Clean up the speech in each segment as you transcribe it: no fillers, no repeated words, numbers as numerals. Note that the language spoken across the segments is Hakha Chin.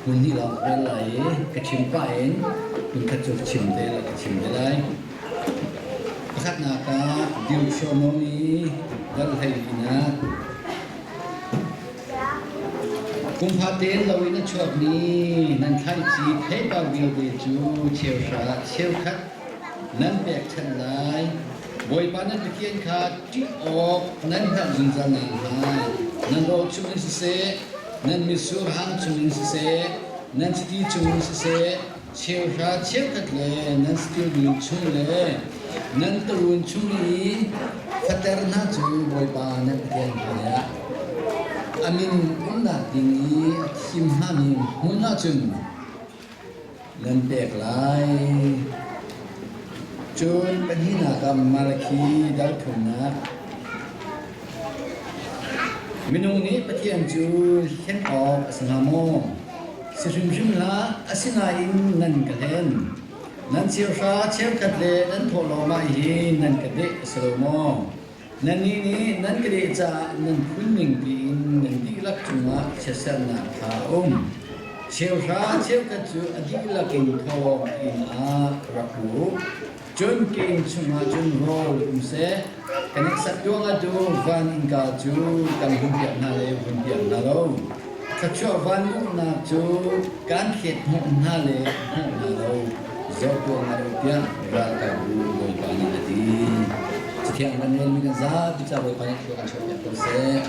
Hmun hnih lawng ka rel lai i ka chim pah in hmunkhat cu ka chim te ka chim te lai. Pakhatnak ah Deuteronomy dal 14 Kum fatin lo in a chuakmi nan thlaici theipar vialte cu cheuhra cheukhat nan pekchanh lai. Bawipa nan Pathian kha ṭih awk nan hngalh zungzal nakhnga nan rawl chungin siseh, nan mitsur hang chungin siseh, nan chiti chungin siseh, cheuhra cheukhat le nan saṭil chung le nan tuurun chung i fater hna cu Bawipa nan Pathian hmaiah a min umnak ding i a thim hngami hmun ah cun nan pek lai. Cun pahnihnak ah Malakhi dal thumnak Minung nih Pathian cu hlen awk a si hnga maw? Si hrimhrim hlah, asinain nan ka hlen. Nan cheuhra cheukhat le nan thawhlawm ah hin nan ka deh a si lo maw? Nannih nih nan ka deh caah nan phun ning tiin nan dihlak cungah chiatserhnak kha a um. Cheuhra cheukhat cu a dihlak in thawhlawm inn ah rak u. Cun ka inn chungah cun rawl um seh, ka hneksak ruangah tu van innka cu kan hunpiak hna le hunpiak hna lo. Thluachuah van luhnak cu kan thlet hnawh hna le hnawh hna lo. Zoh tuah ngai u tiah ralkapbu Bawipa nih a ti. Cathiang kan relmi kan zapi ca Bawipa nih thlua kan chuahpiak ko seh.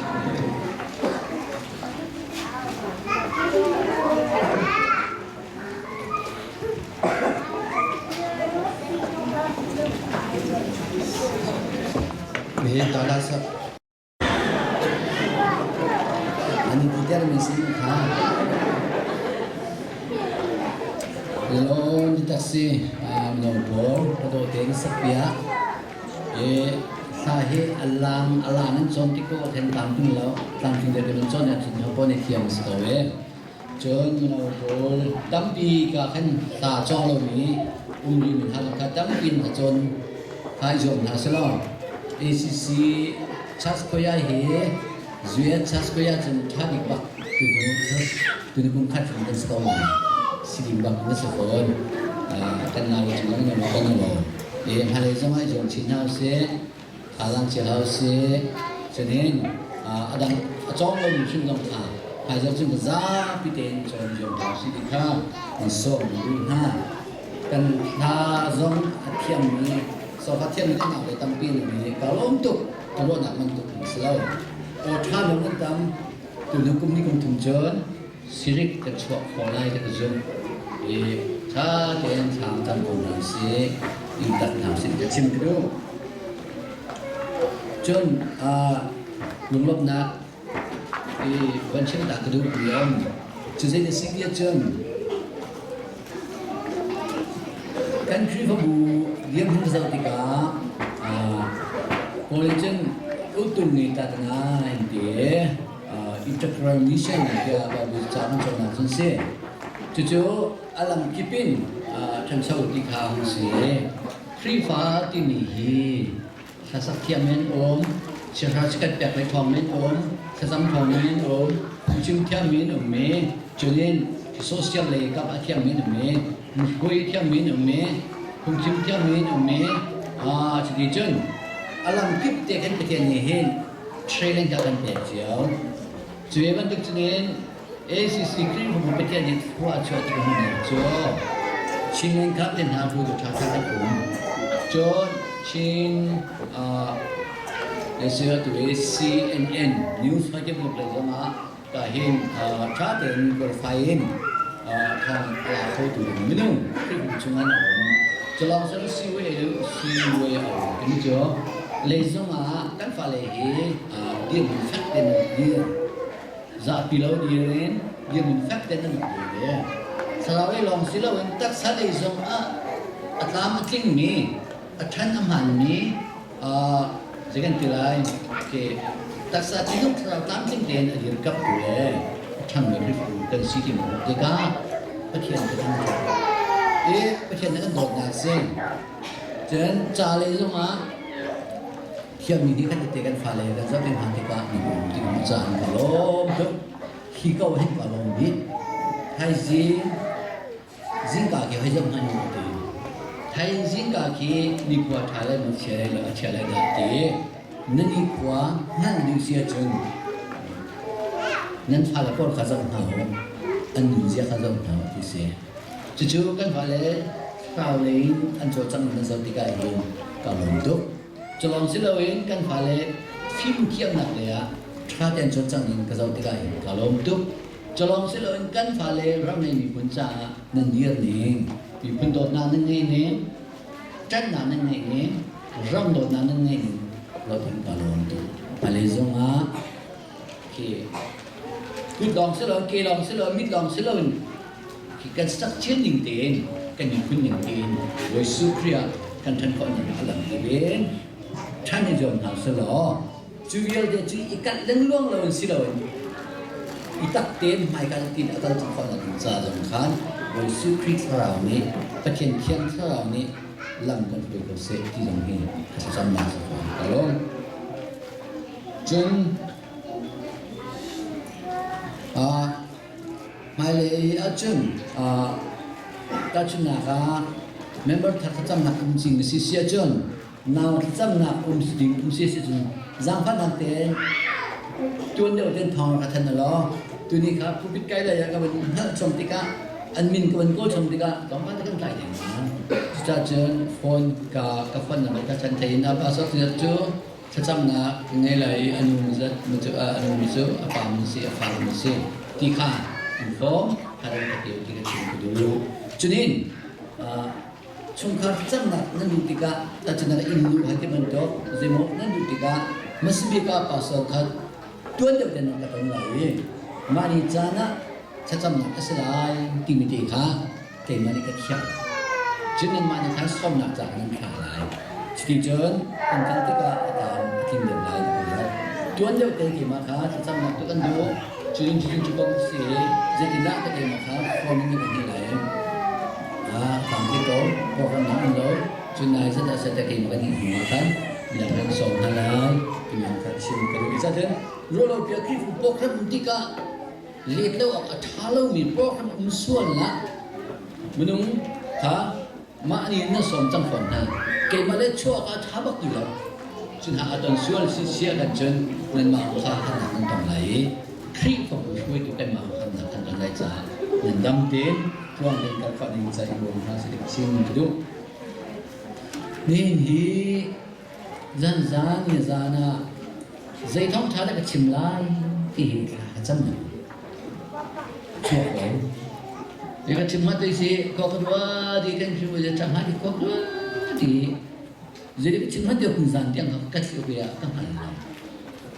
Nihin ta hlah seh. An i titermi si kha. Law ni tak si mino pawl ka tein sakpiak i thla hi a lang a lang in cawn tik ko khin tlamtling lo tlamtling deuh in cawn ahcun ho paoh nih thiam si ko e. Cun mino pawl tampi ka khan hla cawng lomi um rihmi hna zong kha tampi in a cawn kha i zuam hna selaw ACC Church Choir hi US Church Choir cun ṭha bik bak tunu tunu kum khat hring kan si ko lai siling bak na si fawn kan nau cung kan lo kan lo e hmalei zong ah i zuam chin hna usih Thazaang chia hlah usih. Cunin a dang a cawng lomi hrim zong kha hmaizarh cun zapi tein cawn zuam hna usih ti kha kan sawm duh hna. Kan hla zong a thiammi sofa thiammi kan nau le tampi an um i ka lawm tuk. Ka ruahnak bantuk an si lo. Aw ṭha lung an tam. Tunu kum ni kum thum cun sirik ka chuah khawh lai ti ka zumh. I ṭha tein thla cam ko hna usih. In tat hna usih ka chim ka duh. Cun lunglawmhnak i van chim ta ka duh mi a um. Cu zei na si ti ahcun kan Khrihfabu dirhmun ka zoh tikah Kawl in cun utung ni tatana in ti integral mission tiah Bible ca kan cawnnak cun si. Cucu a lamkip in ṭhancho ti kha hung si. Khrihfa timi hi hlasak thiam in um, siahra chikat pek le ṭhawng in um, thlacam ṭhawng in um, phungchim thiam in um i, cunin social lei kap a thiam in um i, mukui thiam in um i, phungchim thiam in um i, cuti cun a lamkip te khan Pathian nih hin training kha kan pek cio. Cu bantuk cungin ACC Khrihfabu Pathian nih khua a chuah tik hmun cu Chinland kha te hna bu ṭha ṭha kan um. Cun Chin tu CNN news ha ke blog lei zongah ka hin ṭha tein qualify in thawng a la kho tu ding minung Khrihfabu chungah an um. Culawng cu CUA CUA a um timi cu lei zongah kan fale hi dirhmun fek tein an dir. Zapi lo dir in dirhmun fek tein an dir ve. Thlarau lei lawng si loin taksa lei zongah a tlam a tlingmi, a ṭhan a hmaanmi, zei kan ti lai, okay, taksa thinlung thlarau tlamtling tein a dirkamhtu le a ṭhangmi Khrihfabu kan si ti maw tikah Pathian kan thangṭhat. I Pathian nih kan dawtnak a si. Cun ca lei zongah thiammi nih kan tete kan fale kan zoh hna tikah na um ti mu caan ka lawm tuk. Hi ko hin ka lawm bik. Thaizing zingka khi hoi zoh hmanh u ti. Thaizing zingka khi nikhua ṭha le maw chia lai lo a chia lai dah ti. Na nikhua hngalh ding si ahcun nan fale pawl kha zoh hna u. An nunzia kha zoh hna u ti si. Cucu kan fale thlarau lei in an cawlcangh nan zoh tikah hin ka lawm tuk. Culawng si loin kan fale fimthiamnak lei ah ṭha tein cawlcangh in ka zoh tikah hin ka lawm tuk. Culawng si loin kan fale ram le miphun caah nan dir ning, miphun dawtnak nan ngeih ning, ṭanhnak nan ngeih ning, ram dawtnak nan ngeih ning lot in ka lawm tuk. Hmailei zongah khi kut lawng si loin, ke lawng si loin, mit lawng si loin khi kan sak chin ning tein, kan miphun ning tein Bawi Jesuh Khrih ah kan ṭhan khawh ning a lam ven. Ṭhan i zuam hna selaw cu vialte cu i kalh lengluang loin si loin i tak tein hmaikal tin a kal khawh nak ding ca zong khan Bawi Jesuh Khrih Thlarau nih Pathian Thiang Thlarau nih lam kan hruai ko seh ti zong hi ka thlacamnak sa fawn ka lawm. Cun hmailei ahcun tahchunhnak ah member thar thlacamnak um cing na si si ahcun nau thlacamnak um si ding um si si cun zaangfahnak tein tuan deuh tein thawng ka thanh law tuni kha pulpit kai lai ah ka van hngalh chom tikah an min ka van kawl chom tikah tlawmpal te kan tlai ding cucaah cun phone ka ka phone number ka chan thei in a pastor cu thlacamnak ngei lai i a nu zat cu a nu mi cu a pa mun si a fa mun si ti kha inform haran ka teu ti ka chim ka duh cunin chungkhar thlacamnak nan duh tikah tacun inn luh hai ti bantuk zeimaw nan duh tikah hmasabik ah pastor kha tuan deuh ten ka ton lai i mah ni caan ah thlacamnak a si lai timi te kha keimah nih ka thiam. Cun nanmah nih khan sawmnak ca nan thlah lai. Cuticun kan kal tikah a tam a tling deuh lai ti ko. Tuan deuh te keimah kha thlacamnak tu kan duh. Cun cucu cu kong si zeitindah ka keimah kha phone in kan hnih lai. Ah, tam te ko, program na um lo. Cun nai zat ah set keimah kan hnih hnu ah khan midang kan sawm hna lai. Timi kha chim ka duh. Cucaah ruahlo piah Khrihfabu program um tikah let lo awk a ṭha lomi program um sual lah minung kha mah nih na sawm cang fawn hna keimah le chuak a ṭha bak ti lo cun ha a ton sual si sia kan cun nanmah kha harnak nan tong lai i Khrihfabu hruaitu kanmah harnak kan ton lai caah nan dam tein tluang tein kal khawh ding ca i bawm hna sih chim ka duh nihin hi Zanzan ni zan ah zei thawngṭha dah ka chim lai ti hi thla ka cam lengmang. Chuak ko. Ni ka chim hnga si khua ka dua di kan hriu le ṭang hnga di khua ka dua di zei ka chim hnga ti kun zan tiang ka thli ka ka hngal lo.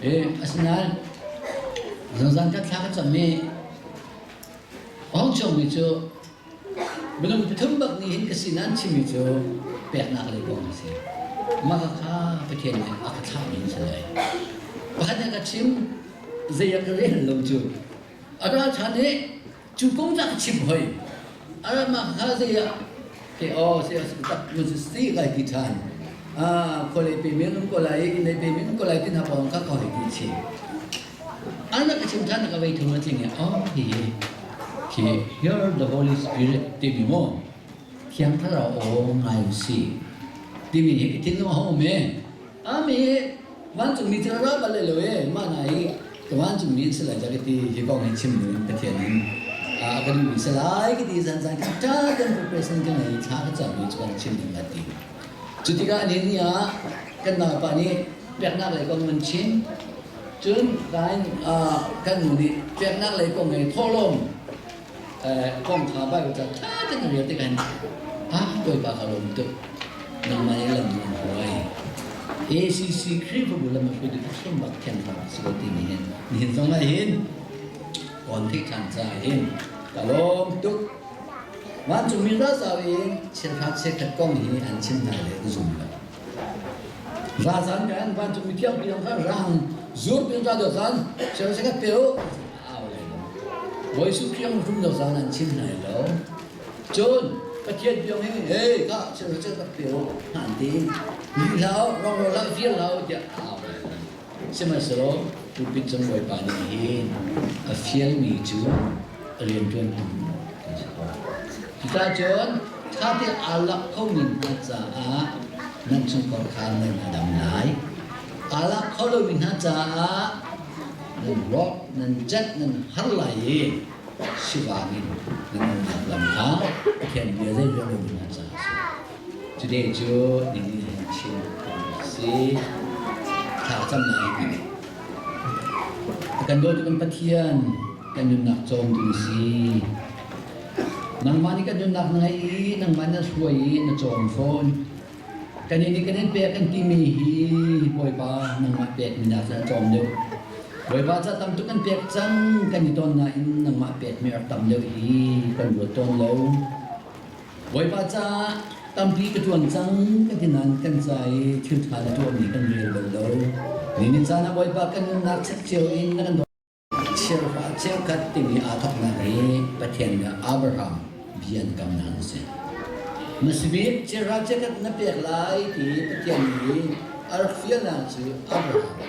Eh asinain zanzan ka thla ka cam i hong chungmi cu Minung pathum bak nih hin ka sin an chimmi cu peknak lei kong a si. Mah kha Pathian nih a ka thlahmi an si lai. Pakhat nih a ka chim, zei ah ka rel lo cu. A ralṭha nih cu kong ca ka chim hoi. A mah kha zei ah ke aw se tak mun si kai ti ṭhan. Ah khualei pe men um ko lai, inn lei pe men um ko lai tin ha pawng kha ka hoi ti chi. An rak ka chim ṭhan ka vei thum a tling i oh hihi khi hear the Holy Spirit timi maw Thiang Thlarau aw ngai u si timi hi ka thinlung a um e ami vancungmi cu ra bal lo e mah na hi ka vancungmi in si lai ka ti hi kong hi chim ding Pathian in a ka duhmi si lai ka ti zan zan ka ṭa kan preparation ka ngei thla ka cam mi cu kan chim ding ka ti cu tikah ni ni ah kan naupa nih peknak lei kong an chim Cun kain kan nu nih peknak lei kong he thawhlawm kong kha Bible ca ṭha tein a rel tikah hin ah Bawipa ka lawm tuk nangmah nih lam nan hruai ACC Khrihfabu lam a hruaitu hrim bak thiang thlarau si ko timi hin nihin zong ah hin kawn theih ṭhan caah hin ka lawm tuk vancungmi ralzau in chialhrat chiakhat kong hi an chim hna le ka zum lo Ralzam kan vancung mi thiang piang kha rang zur pin ra do zan sero se ka peu au lai lo Bawi Jesuh Khrih rum do zan an chim nai lo cun Pathian piang hi hey ka sero se ka peu han ti ni hlau rong ro hlau fir hlau tiah au lai lo sihmanhsehlaw pulpit cung Bawipa nih hin a fialmi cu a rianṭuan tu. Cucaah ṭha tein aa lak khomi hna caah nan chungkhar kha nan a dam lai. Aa lak kho lomi hna caah nan rawk, nan cat, nan har lai i sivang in nan nunnak lam kha Pathian bia zei rel lomi hna caah a si. Today cu nini hin chim si. Thla cam lai. Kan dawtu kan Pathian kan nunnak cawmtu na si. Nangmah nih kan nunnak na ngeih i nangmah na hruai i na cawm fawn. Kan nih kan in pek kan timi hi Bawipa nangmah pekmi nak cun a tlawm deuh. Bawipa ca tam tuk kan pek cang kan i tawn nain nangmah pekmi a rak tam deuh hi kan ruat tawn lo. Bawipa caah tampi ka ṭuan cang ka ti nain kan ca i thil ṭha na tuahmi kan rel bal lo. Nihin caan ah Bawipa kan nunnak chek cio in na kan Cheuhra cheukhat timi aa thawknak hi Pathian nih Abraham bia an kamnak an si. Masibik cheuhra cheukhat na pek lai ti Pathian nih a rak fialnak cu Abraham.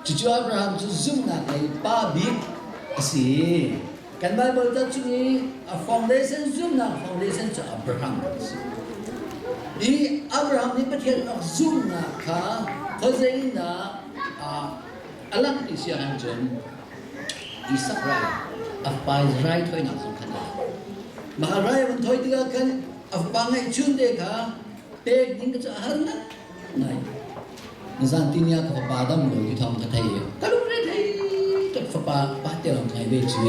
Cucu Abraham cu zumhnak lei pa bik a si. Kan Bible ca chung i a foundation zumhnak foundation cu Abraham a si. I Abraham nih Pathian rak zumhnak kha khuazeinak a langh ti si ahcun Isak rai a fapa rai thawinak zong khan a lang. Mah rai a vun thawi tikah khan a fapa ngeihchun te kha pek ding ka cu a har ngai ngai. Nizan tini ah ka fapa dam lo ti thawng ka thei i ka lungre thei tuk fapa pa te lawng ngai ve cu.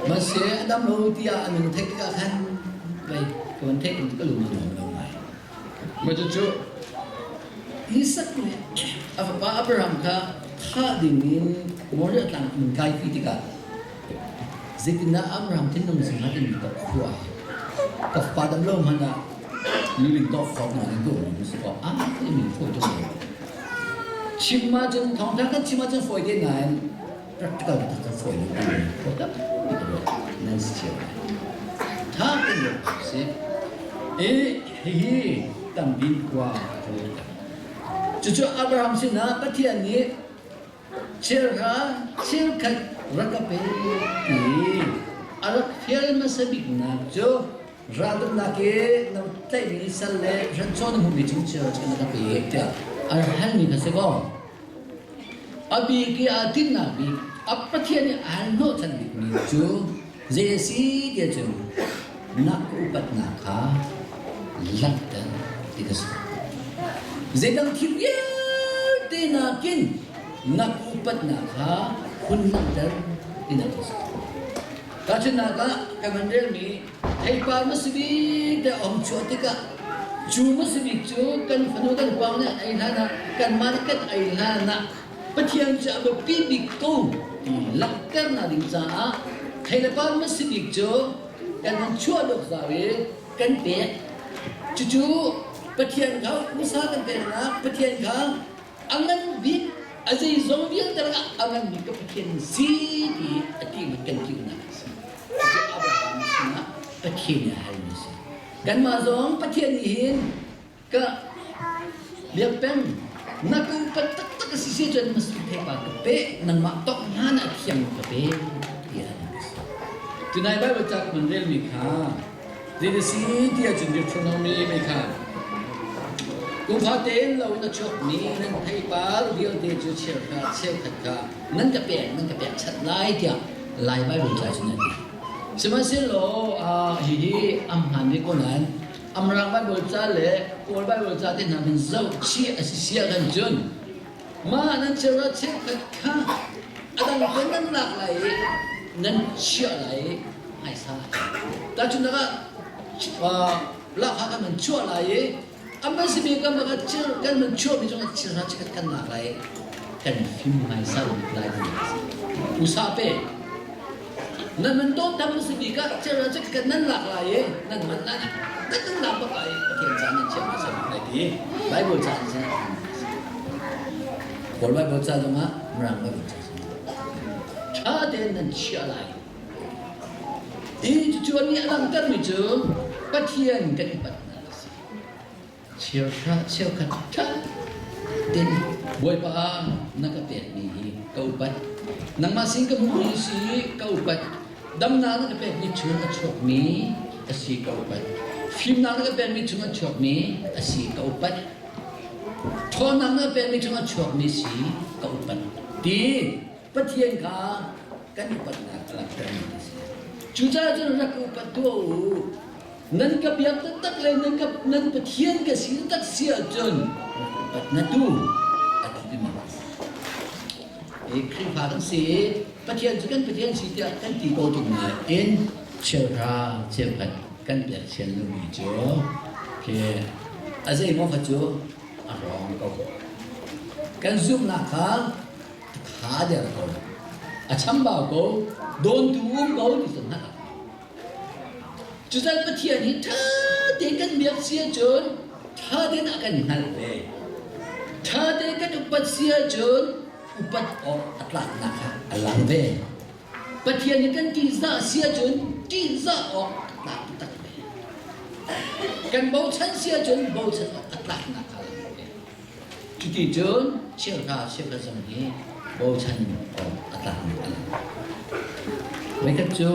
Mase a dam lo tiah a min theih tikah khan vei ka van theih ka lung a nuam lo ngai. Mah cucu Isak nih a fapa Abraham kha thah dingin Moriah tlang in kaipi tikah zeitindah Abraham thinlung cungah timi ka khua ka fapa dam lo hmanh ah luling tawk khawk nain ka um si ko ah timi fawi tuk lo. Chim ahcun thawngtha kan chim ahcun fawi te nain practical taktak kan fawi lo timi fawi tak nan si cio lai. Tha tein ruat si. I hihi tambin khua Cucu Abraham sinah Pathian nih cheuhra cheukhat rak ka pe ti a rak fial hmasa biknak cu raltuknak i na tlaihmi sal le hranchaw na hmuhmi chung cheu cu na ka pe tiah a rak halmi kha si kaw a bik i aa tinhnak bik a Pathian i a hal hnawhchan bikmi cu zei a si tiah cun na ka upatnak kha langhter ti ka si. Zeidang thil vialte nakin na ka upatnak kha hun langhter tinak ka si. Tahchunhnak ah kan van relmi theipar hmasabik te a hung chuah tikah cu hmasabik cu kan fanu kan pang nih ei hlan ah kanmah nih kan ei hlan ah Pathian cu a biapi bik ko ti langhternak ding caah thei le par hmasabik cu kan hun chuah dawk zau i kan pek. Cucu Pathian kha hmasa kan peknak Pathian kha a ngan bik a zeizong vialte lakah a ngan bik ka Pathian si ti a ti kan tinak a si. Cucu Abraham sinah Pathian nih a halmi a si. Kanmah zong Pathian nih hin ka biak peng na ka upat taktak a si si cun na thepa ka pe nangmah tok hna na thiang ka pe tiah a ti. Tunai Bible ca kan relmi kha Zei na si tiah cun Deuteronomy mi kha kum fatein lo in a chuakmi nan theipar vialte cu cheukhat cheukhat kha nan ka pek nan ka pek chat lai tiah Lai Bible ca cun a ti. Sihmanhsehlaw hihi am hmaan ve ko nain Amrang Bible ca le Kawl Bible ca te hna kan zoh chih a si sia kan cun mah nan cheukhat cheukhat kha a dang te nan lak lai i nan chiah lai i hmaisa. Tahchunhnak ah lakha kan man chuah lai i a simi kan baka cir kan man chuahmi cungah cir hna chikat kan lak lai kan fim hmaisa bik lai ti a si. Usa pe nan man dawt tam simi ka cir hna chikat nan lak lai i nan man nan nan lak bak lai Pathian ca nan chiah hmaisa bik lai ti Bible ca in sin Kawl Bible ca zongah Mirang Bible ca zongah ṭha tein nan chiah lai Hi cucu nih a langhtermi cu Pathian kan upatnak a si. Cheuhra cheukhat ṭha tein Bawipa na ka pekmi hi ka upat. Nangmah sin ka hmuhmi si ka upat. Damnak na ka pekmi chung a chuakmi a si ka upat. Fimnak na ka pekmi chung a chuakmi a si ka upat. Ṭhawnnak na ka pekmi chung a chuakmi si ka upat. Ti Pathian kha kan upatnak a langhtermi a si. Cucaah cun rak upat tuah u. Nan ka biak taktak le nan, ka, nan Pathian ka si taktak si ahcun rak upat na tu a ti timi a si. Khrihfa kan si i Pathian cu kan Pathian si tiah kan ti ko tung nain cheuhra cheukhat kan pek sian lomi cu khi a zeimaw kha cu a rawng ko. Kan zumhnak kha a tha der ko, a chambau ko, dawntu um ko ti cu hngalh a hau. Cucan Pathian hi ṭha tein kan biak si ahcun ṭha tein a kan hngalh ve. Ṭha tein kan upat si ahcun upat awk a tlaknak kha a lang ve. Pathian hi kan ṭihzah si ahcun ṭihzah awk a tlak taktak ve. Kan bochan si ahcun bochan awk a tlaknak kha a lang ve. Cuti cun cheuhra cheuhra zong hi bochan awk a tlakmi a lang. Voikhat cu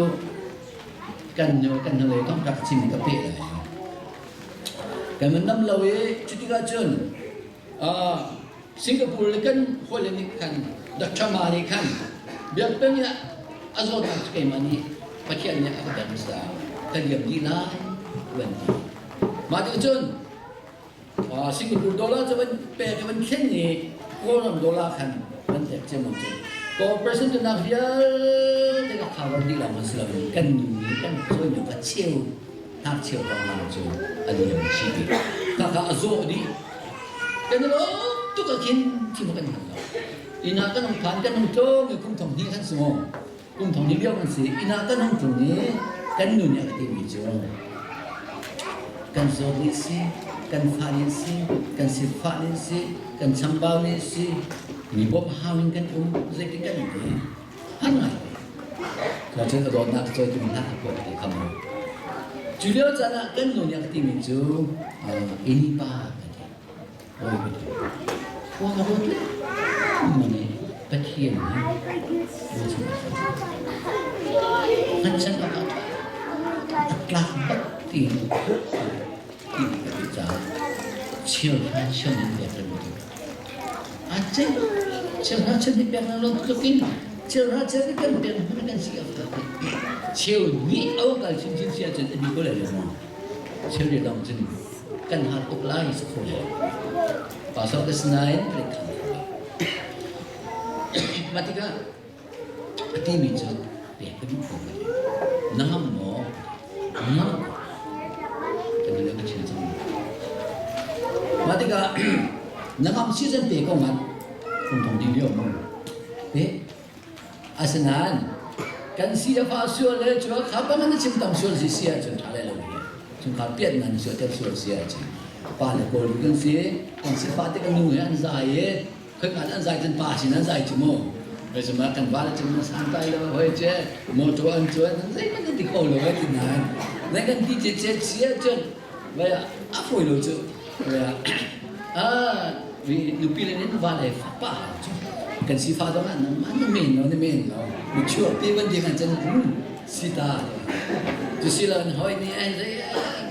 kan nu kan hnulei kong rak chim ka peh lai. Kan man dam lo i cutikah cun Singapore le kan hawile nih khan Dr. Ma nih khan biakpeng in a zawtnak cu keimah nih Pathian nih a ka pek hmasa ka liam dih lai van ti. Mah ti cun Singapore dollar cu van pek van thlen i Kawlram dollar khan van pek ciammam cu corporation tunak vialte ka cover dih lawng si loin kan nu nih kan cawimi ka cheu ngakchia ruangah cu a liam chih dih. Khakha a zawh dih. Kan i lawm tuk ah khin thim kan hngal lo. Inn ah kan hung phan kan hung tlung i kum thong hnih kan si maw? Kum thong hnih lio kan si. Inn ah kan hung tlung i kan nu nih a ka timi cu kan zawt nih si, kan fa nih si, kan sifah nih si, kan chambau nih si, mi bawmh hau in kan um, zeitin kan um ti. Har ngai. Cun a dawtnak cawi tu hna ko ti kham lo. Cu lio caan ah kan nu nih a timi cu ini pa ka ti. Oi ka ti. Khua ka ruat le mani Pathian nih Hngatchan awk ah a tlak bak ti ti ka ti caah cheu hna cheu in pek kan ti. A cem cheu hna cheu nih pek na lo tluk in cheu hna cheu nih kan pek hmanh kan si a fak cheu nih a kal chinchin si ahcun a di ko lai lo maw cheu nih dong cun kan har tuk lai si kho lo pastor ka sinain kan kham mah tikah A timi cu pek ka duh ko ka ti. Na ngam maw? Ngam. Ka nu ka chim cang. Mah tikah na ngam si zan pe ko ngan. Kum thong ding lio mu. Pe. Asinain kan si a fa sual le cu kha bang na chim tam sual si si ahcun ṭha lai lo hi. Chungkhar piat nan sual ter sual si ahcun pa le kawl kan si kan sifah te kan nu he an zai i Khoika an zai cun pa sin an zai cu mu. Hoi cuma kan va le cun na san tai lo hoi ce motor an cuan zeihmanh an ti kho lo ti nain na kan ti ce ce sia cun vai a fawi lo cu a nupi le nin va le fa pa cu kan si fa dong ah nan na men lo na men lo mi chuak ti ban di kan chan sita tu si lo hoi ni ai zai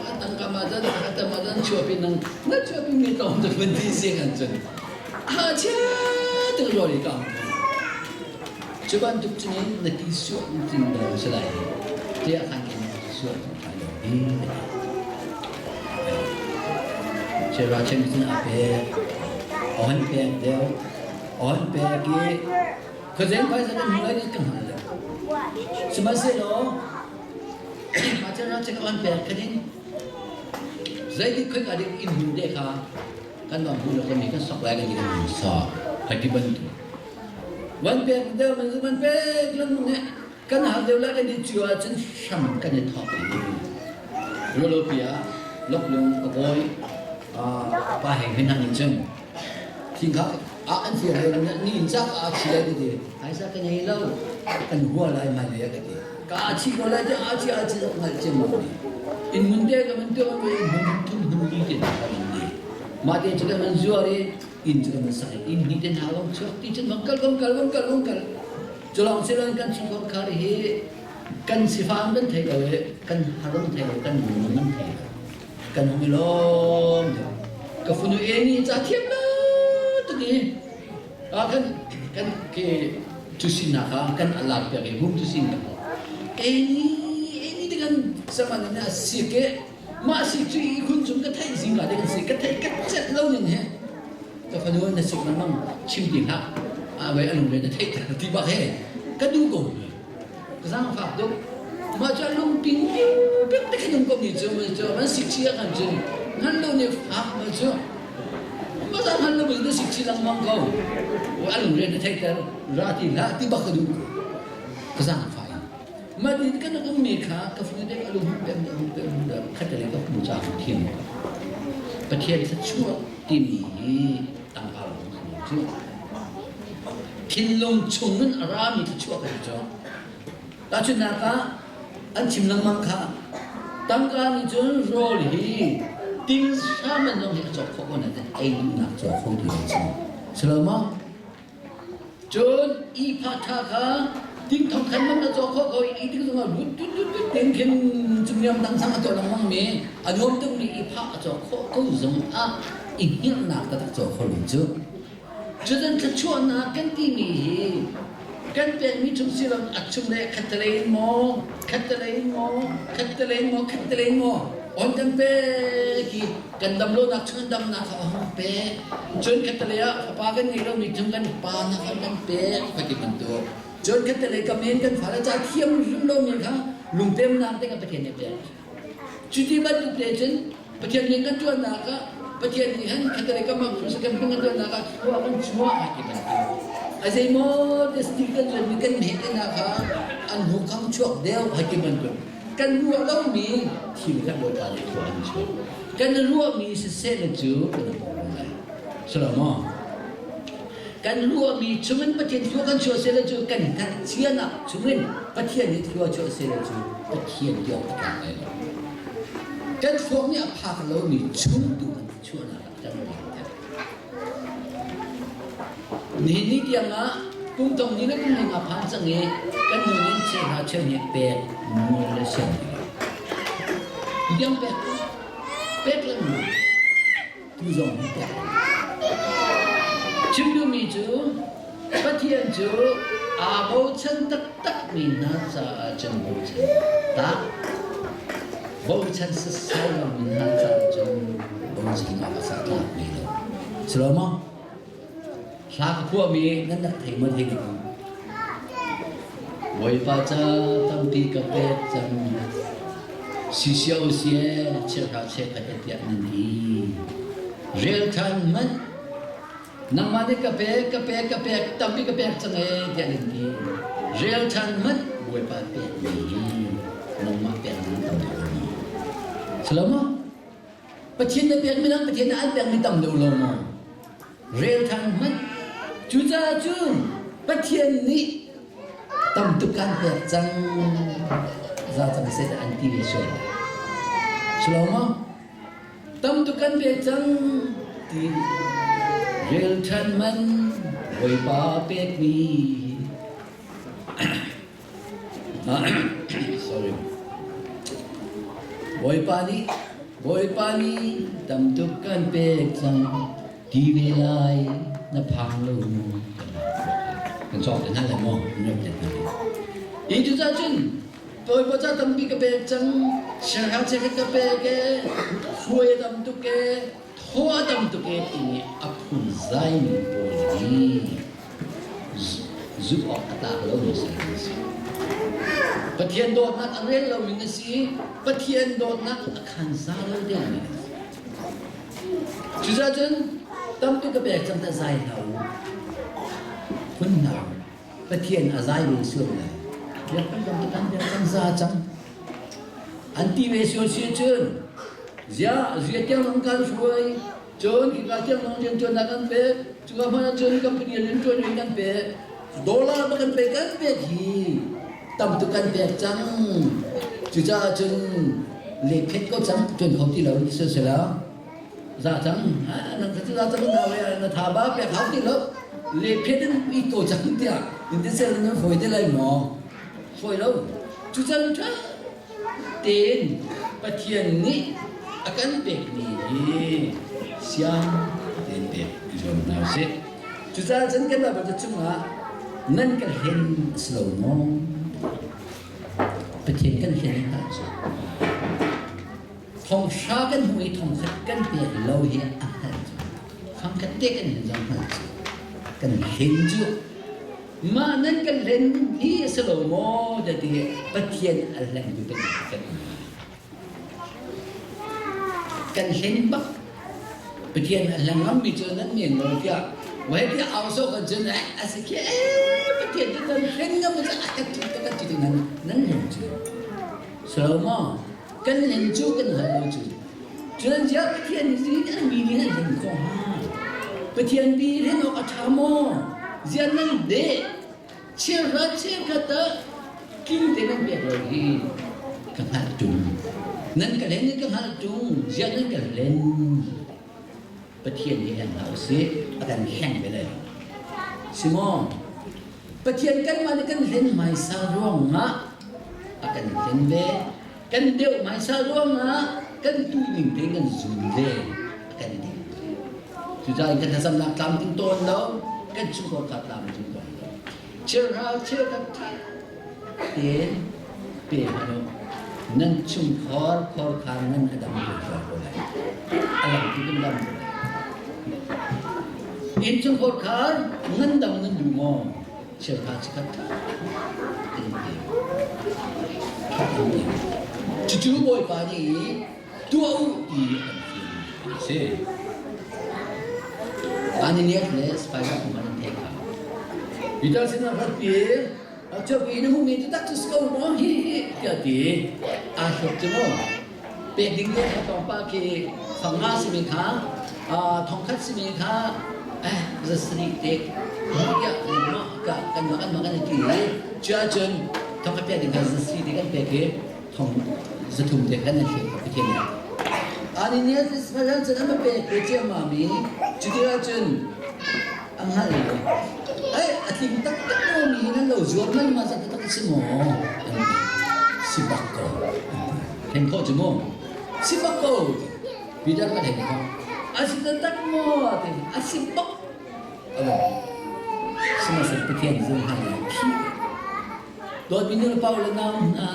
ma tangka ma zan ta ma zan chuak pi nang na chuak pi mi tong tu ban ti si kan cun A chia tuk rawl i ka Cu bantuk cun na ti suah tin lo si lai tiah khan in suah tung lai lo hi. Chera chen cun a pek. On pek deuh. On pek i khuazeng phaisa kan hmu lai kan hngal lo. Sihmanhsehlaw mah chera chen on pek khanin zeitik khoi ka dik in hmu te kha kan dong hu lo kan mi kan sok lai kan ti kan sa kai ti bantuk van pek deuh man van pek lan ne kan har deuh lai kan ti chu ah cun hram kan i thok rolo pia loklung ka koi pa heng hin hang in cun thing kha a an fir le ni in chak a chi lai ti ai sa kan ei lo kan hua lai mai le ka ti ka a chi ko lai ti a chi a chi ngal chem mo ni in mun te ka mun te ka mun thum hum li te ka mun ni mah te cu kan man zuar i inn cu kan man sak i inn hnih te hna lawng chuak ti cun vang kal vang kal vang kal vang kal cu lawng si loin kan chungkhar khar hi. Kan sifang kan thei lo i kan haram thei lo, kan lung kan thei lo. Kan hung i lawm deuh. Ka funu e nih ca thiam lo tuk i kan kan ke cusinak ah kan alak piak i hum cusin kan eni eni te kan saman in a sik i mah sik cu i khun cung ka theih zing la ding si ka theih ka cet lo ning he ka fanu na sik lengmang chim ti hlah a wei a lungre na theih ti bak he ka du ko ka zaangfak tuk mah cu a lungping pek te khin um ko mi cu cu man sik chi ah khan cun ngan lo nih fak ma cu ma za ngan lo mi na sik chi lengmang ko a lungre na theihter ra ti hlah ti bak ka duh ka zaangfak ma din kan um mi kha ka funu te ka lung pem lung pem khat le ka hmu cha thiam Pathian thluachuah timi hi tangka lawng cu thinlung chung in a rami thluachuah ka ti cu. Tahchunhnak ah an chim lengmang kha tangka nih cun rawl hi ting saman zong hi a cawk khawh ko na ei duhnak cawk kho ti lo si. Si lo maw? Cun ihphah ṭha kha ting thong khan man na cawk khawh ko i ting zongah lut tut tut tut ting khin cungniam dang sang a tuah lengmang mi a nuam tukmi ihphah a cawk khawh ko zong ah i hngilhnak taktak cawk kho lo cu. Cutin thluachuahnak kan timi hi kan pekmi chung silang a chung le khattelei in maw khattelei in maw khattelei in maw khattelei in maw on kan pek i kan dam lonak chung in damnak kha a hung pek cun khattelei ah fapa kan ngei lomi chung kan pa nak kha kan pek ka ti bantuk cun khattelei kam in kan fale ca thiam hrim lomi kha lungpemnak te kan Pathian nih pek Cuti bantuk te cun Pathian nih kan ṭuannak ah Pathian nih hin khatalei kam ah kan hmang kan ṭuannak ah khua kan chuah a ti bantuk. A zeimaw te stil kan zuanmi kan heh te hna kha an hnukhang chuak deuh a ti bantuk. Kan ruah lomi thil kha Bawipa nih khua an chuah. Kan ruahmi siseh le cu kan i pawm lai. Silo maw? Kan ruahmi chungin Pathian thua kan chuah seh le cu kan hngalhcianak chungin Pathian nih thlua chuah seh le cu Pathian ti awk a tlak lai lo. Kan thluak nih a phak lomi chung tu kan chuahnak ah kan ring ter. Nihin ni tiang ah kum thong ni le kum ning a phan cang i kan nun in cheu hna cheu nih pek mual le siang ti lo. Tiang pek pek lengmang tu zong hi pek. Chim duhmi cu Pathian cu aa bochan taktakmi hna caah cun bochan tak. Bochan sasai lomi hna caah cun bochan awk a tlak ve lo. Si lo maw? Hla ka phuahmi nan rak thei maw thei dik Bawipa ca tampi ka pek cang. Sisio sie cheuhra cheukhat tiah nan ti. Rel ṭhan hmanh Nangmah nih ka pek, ka pek, ka pek, tampi ka pek cang ee tiah nan ti. Rel ṭhan hmanh Bawipa pekmi hi nangmah pek nan tam deuh lo maw? Si lo maw? Pathian na pekmi dang Pathian nih an pekmi tam deuh lo maw? Rel ṭhan hmanh. Cucaah cun Pathian nih tam tuk kan pek cang za cang seh an ti ve sual lai. Si lo maw? Tam tuk kan pek cang ti rel ṭhan man Bawipa pekmi sorry Bawipa nih Bawipa nih tam tuk kan pek cang ti ve lai na phang lo mu kan cawk te hna le maw nan te hna hi cucaah cun Bawipa ca tampi ka pek cang, siangngakchia cheukhat ka pek e, khuai a tam tuk e, thaw a tam tuk e timi a phunzaimi pawl hi zumh awk a tlak lomi si an si. Pathian dawtnak a rel lomi na si, Pathian dawtnak a khansa lo deuhmi na si. Cucaah cun tamtuk ka pek cang ta zai hlah u. Phun hna u. Pathian a zai ve sual lai. Biak kan lam kan biak kan za cang. An ti ve sual si cun zia zia tiang long kan hruai cun hika tiang long rian tuan kan pek cuka hmanh ah cun company rian tuan rian kan pek dollar ba kan pek kan pek hi tam tuk kan pek cang cucaah cun le phet ko cang tuan kho ti lo ti sela Za cang na ka za cang na we na tha ba pek hau ti lo le phet in i to cang tiah in ti sel na foi te lai maw foi lo. Cucan ṭha tein Pathian nih a kan pekmi hi siang tein pek i zuam hna usih. Cucaah cun kan Baibal cungah nan ka hlen a si lo maw? Pathian kan hlen hna cu thonghra kan hmuh i thongkhat kan pek lo hi a hngalh cu thongkhat te kan hin zong hngalh cu kan hlen cu mah nan kan hlen hi a si lo maw ti Pathian a hleng tu kan kan Kan hlen bak. Pathian a hleng ngammi cu nan men lo tiah wai tiah au so kan cun a si khi Pathian cu nan hlen ngam cu a kan tu kan ti nan nan hlen cu. So maw kan hlen cu kan hal lo cu. Cun zia Pathian nih an mi nih an hlen khawh hnga. Pathian bi hlen awk a ṭha maw? Zia nan deh Cheuhra cheukhat ah tling te nan pek lo hi ka hngalh ṭung. Nan ka hlen in ka hngalh ṭung. Ziah nan ka hlen? Pathian hi hleng hlah usih. A kan hleng ve lai. Si maw? Pathian kanmah nih kan hlen hmaisa ruangah a kan hlen ve. Kan deuh hmaisa ruangah kan tu ning te kan zul ve. A kan ding. Cucaah kan thlacamnak tlamtling tawn lo, kan chungkhar kha tlamtling tawn lo. Cheuhra cheukhat ṭha tein pe hmanh u. Nan chungkhar khorkhar nan a dam ko ko lai. A lam tu kan dam ko lai. Inn chungkhar khar nan dam nan duh maw? Cheuhra cheukhat ṭha tein pe. Ṭha tein pe. Cucu Bawipa nih tuah u ti an fialmi a si. Ananias le Sapphira kong an theih kha. Peter sinah rat i Ṭhapi na hmuhmi cu tak cu si ko maw hi tiah ti aa hlawt cu maw pek ding te tlawmpal khi fanga simi kha thongkhat simi kha eh zasarih te tiah kan kan kan kan ti i cu ahcun thongkhat pek ding kha zasarih te kan pek i thong 300 te kan an hliah Pathian nih. Ananias le Sapphira cun an va pek ve ciammam i cutikah cun a hngal lo. Ai a tling taktak maw mi nan lo zuar man ma zat taktak si maw? An ti. Si bak ko. Then khawh cu maw? Si bak ko. Peter ka then khawh. A si taktak maw? Ti. A si bak. Alo. Sihmanhsehlaw Pathian zung hna nih thi Dawtmi nulepa le nau hna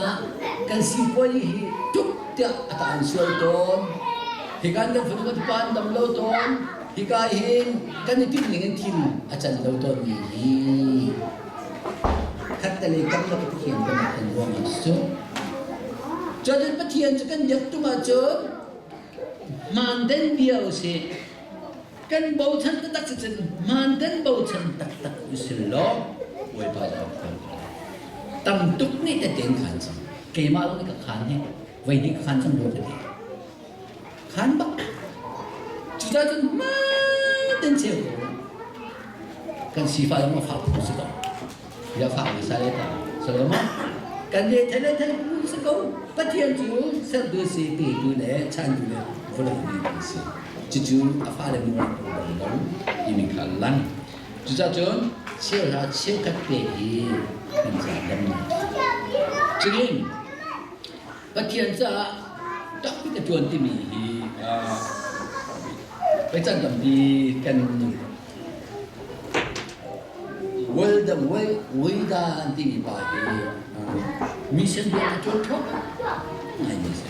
kan sipuai hi tuk tiah a taan sual tawn. Hika kan fanu kan pa an dam lo tawn. Hika hin kan i timh ning in thil a can lo tawn mi hi khattelei kam le Pathian kan kan ruang ah cu. Cun Pathian cu kan biak tung ahcun hmaan den bia usih. Kan bochan taktak si cun hmaan kan bochan taktak usil law Bawipa cu a khan ko lai. Tam tuk nih tete in khan cang. Keimah lawng nih ka khan hi voi hnih ka khan cang rua ka ti. Khan bak. Cucaah cun hmaan ten cheu ko. Kan sifah zong a fak phu si ko. Ya fak mi sa le ta. Solomon kan le thei le thei phu si ko. Pathian cu sertu si petu le chantu le vawlei mi si. Cucu a fale mu ah bal lo timi kha lang. Cucacun cheuhra cheukhat te hi kan ca damnak. Cunin Pathian caah tampi ka ṭuan timi hi voi can tampi kan Weda an timi pa hi mission rian a ṭuan ṭhawng ngaimi a si.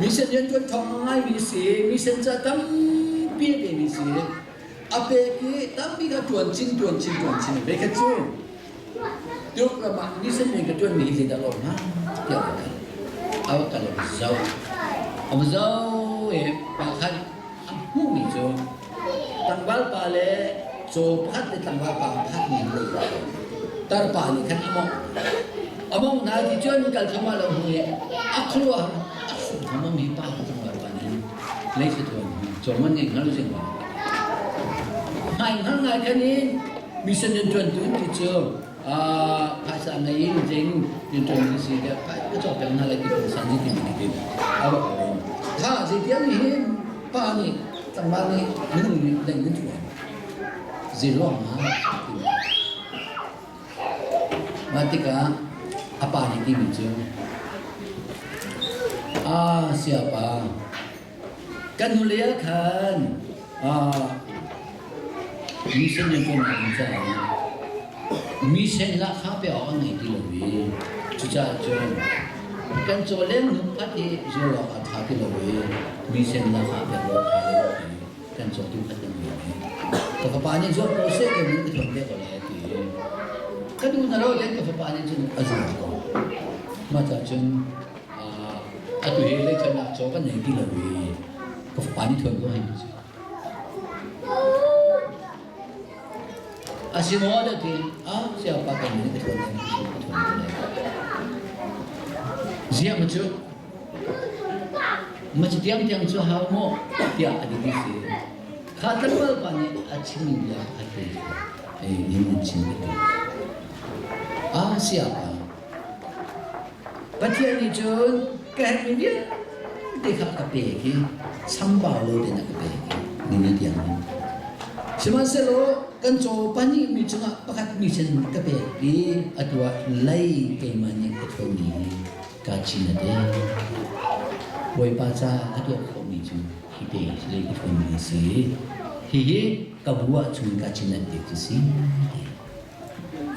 Mission rian ṭuan ṭhawng ngaimi a si. Mission ca tampi a pemi a si. A pek i tampi kha ṭuan chin, ṭuan chin, ṭuan chin. Voikhat cu Tuluk ram ah mission rian ka ṭuanmi hi zeidah lawm hnga tiah a kal. A va kal a va zoh. A va zoh i pa khan a hmuhmi cu tlangval pa le caw pakhat le tlangval pa pakhat nih an lei tarpa nih khan a mawngh. A mawngh hna ti cun kal thluahmah lo hnu i a khuaruah a hrum thluahmah mi pa tlangval pa nih lei thuan caw man ngei hngal using hmai hngal ngai khan in mission rian ṭuantu ti cu phaisa ngei in zein rian ṭuan ding si tiah ka cawk piak hna lai ti pungsan ti mi ti a rak um. Tha zeitiang hin pa nih tlangval nih minung nih leng nan ṭuan zei ruang ah ti. Mah tikah. A pa nih timi cu Ah siapa kan hnulei ah khan mission in kan um caah mission lahkhah pe awk an ngei ti lo i cucaah cun kan caw leng hnu phat i zual awk a ṭha ti lo i mission lahkhah pek awk ṭha lo ti kan caw tu khat kan ngei. Ka fapa nih zuar ko seh ka min ka thuan te ko lai a ti. Ka duh na lo den ka fapa nih cun a zuar ko. Mah ca cun atu hi leithuannak caw kan nei ti lo i ka fapa nih thuan ko hei ti. A si maw dah ti a siapa kan min ka thuan lai ka thuan ko lai. Ziah ma cu Ma cu tiangtiang cu hau maw tiah a ti si. Kha tlangval pa nih a chimmi bia a ti. Ei ning an chim ka ti. A siapa. Pathian nih cun ka herhmi vialte kha ka pek i chambau lo tein a ka pek i ni ni tiang hin. Sihmanhsehlaw kan caw pahnih mi cungah pakhat mi sin ka pek i atu ah lei keimah nih ka ṭhawnmi hi Ka chin a te. Bawipa ca ka tuah khawhmi cu hi te lei ka ṭhawnmi a si. Hihi ka bu ahcun ka chin an pek cu si.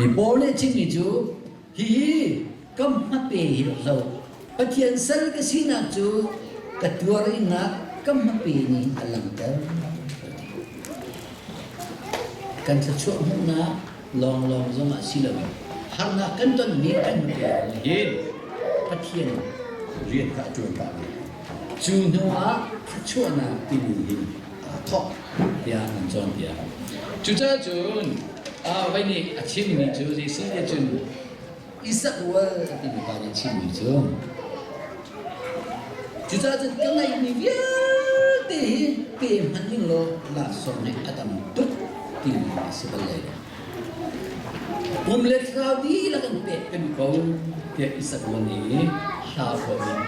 Hi Paul nih a chimmi cu hihi ka hmape hi lo. Pathian sal ka sinak cu ka tuar innak ka hmape nih a langhter. Kan thluachuah hmuhnak lawnglawng zongah si loin harnak kan tonmi kan hmuh hin Pathian rian kha a ṭuan pah ve. Cu hnu ah thluachuahnak timi hin aa thawk tiah an cawnpiak. Cucaah cun vai nih a chimmi cu Jesuh nih cun Isak ual a timi pa nih a chimmi cu cucaah cun ka ngeihmi vialte hi pe hmanh ning law laksawng hi a tam tuk timi a si bal lai lo. Pum le thlarau dihlak in pek kan ko tiah Isak ual nih hla phuah in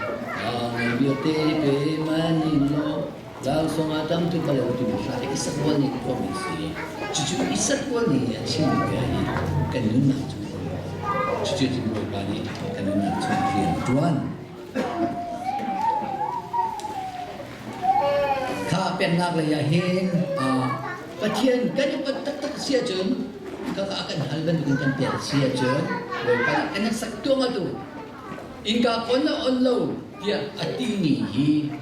ngai vialte pe hmanh law laksawng a tam tuk bal lo timi hla hi Isak ual nih phuahmi a si. Cucu Isak ual nih a chimmi bia hi kan nunnak cu cucu cun Bawipa nih kan nunnak cu rian a ṭuan. Kha peknak lei ah hin Pathian kan upat taktak si ahcun kaka a kan hal bantukin kan pek si ahcun Bawipa nih kan sak tuang atu innka on le on lo tiah a timi hi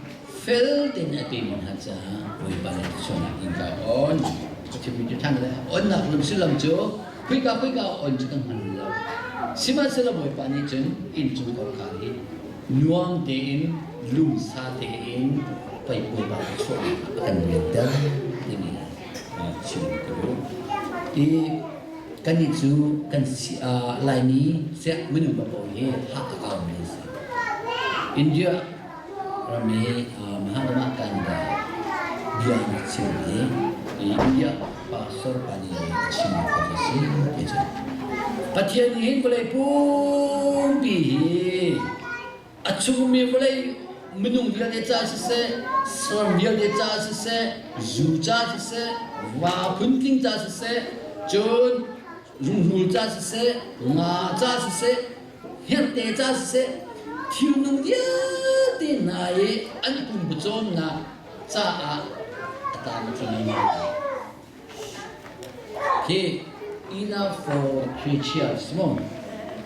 fel tein a pemi hna caah Bawipa nih sualnak innka on ka chimmi cu ṭhan le onnak lam sullam cu khuika khuika on cu kan hman lo sihmanhsehlaw Bawipa nih cun innchung kawngkhar hi nuam tein lumsa tein pei Bawipa chuah a kan lianter timi chim ka duh. I kannih cu kan Laimi siah minung paoh hi hak a kaumi an si. India ram i Mahatma Gandhi bia an chim i India pastor pa nih a chimmi kha a si ti cu. Pathian nih hin vawlei pumpi hi a chungmi vawlei minung vialte ca siseh, saram vialte ca siseh, zu ca siseh, va phuntling ca siseh, cun rungrul ca siseh, nga ca siseh, hngerhte ca siseh, thilnung vialte hna i an pumpucawmnak caah a tlamtling. Khi enough for creatures maw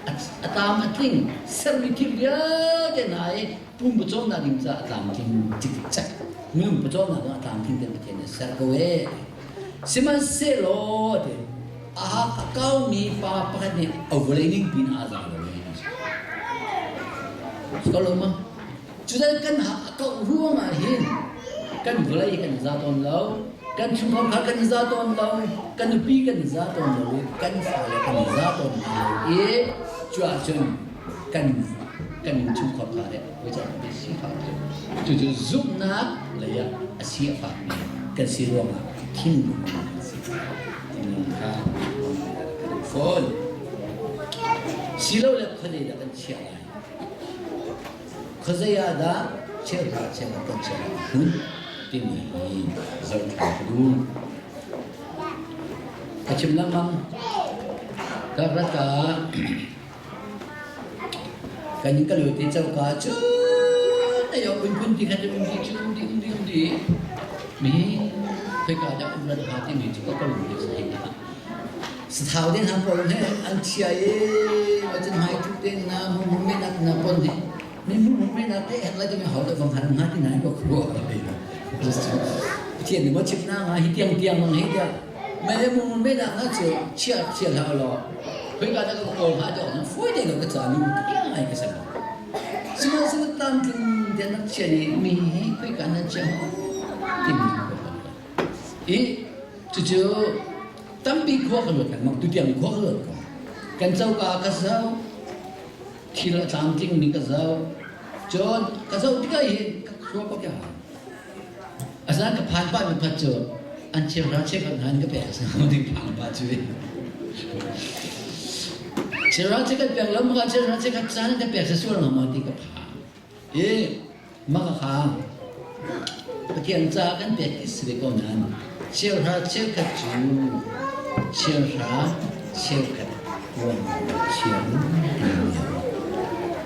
a tlam a tling sermi thil vialte hna i pumpucawmnak ding caah a tlamtling cikcek minung pawcawmnak ding a tlamtling ten Pathian nih a ser ko ee sihmanhsehlaw ti a a kaumi pa pakhat nih a vawlei ning pin aa za lo ee ko lo ma Cutan kan hak a kauh ruangah hin kan vawlei kan za tawn lo, kan chungkhar kan za tawn lo, kan nupi kan za tawn lo i kan fale kan za tawn hna lo i cu ahcun kan kan innchungkhar kha le voi si fak cu cucu zumhnak lei ah a si a fakmi kan si ruangah thinlung kan si thinlung kha kan fawn silo le khuadei dah kan chiah lai Khuazei ah dah cheuhra cheuhra kan chiah lai hmun timi hi zoh ṭhan ka duh. Ka chim lengmang. Ka rat ah. Kan in ka lio te coka cu ayo kun kun ti khat um ti cu um ti um ti um ti mi khoika dah um ran ha ti mi cu ka ka lung te sai ta. Sathau den hna pawl he an chia i macun hmai thup te na mu mu me nak na pon he mi mu mu me nak te han lai te mi hau da vang han nga ti nai ko khua. Pathian nih maw chim na nga hi tiang tiang mang hi tiang me mu mu me nak na cu chia chia hlah law khoika dah ka kawl hnga ti awk na fawi te lo ka ca lu tiang ai ka sam. Sihmanhsehlaw tlamtling te nak chia nih mi hi khoika nan chia timi ka I cucu tampi khua ka luat lengmang tutiang khua ka luat ko. Kan coka ka zoh, thil a tlamtling mi ka zoh, cun ka zoh tikah hin ka khua ka ka Asinain ka phan pah mi khat cu an cheuhra cheukhat hna in ka pek a si ding phang pa cu. Cheuhra cheukhat pek lo maka cheuhra cheukhat caan ka pek sa sual hnga maw ti ka phang. I maka kha Pathian ca kan pek ti si ve ko nain cheuhra cheukhat cu cheuhra cheukhat kuang chia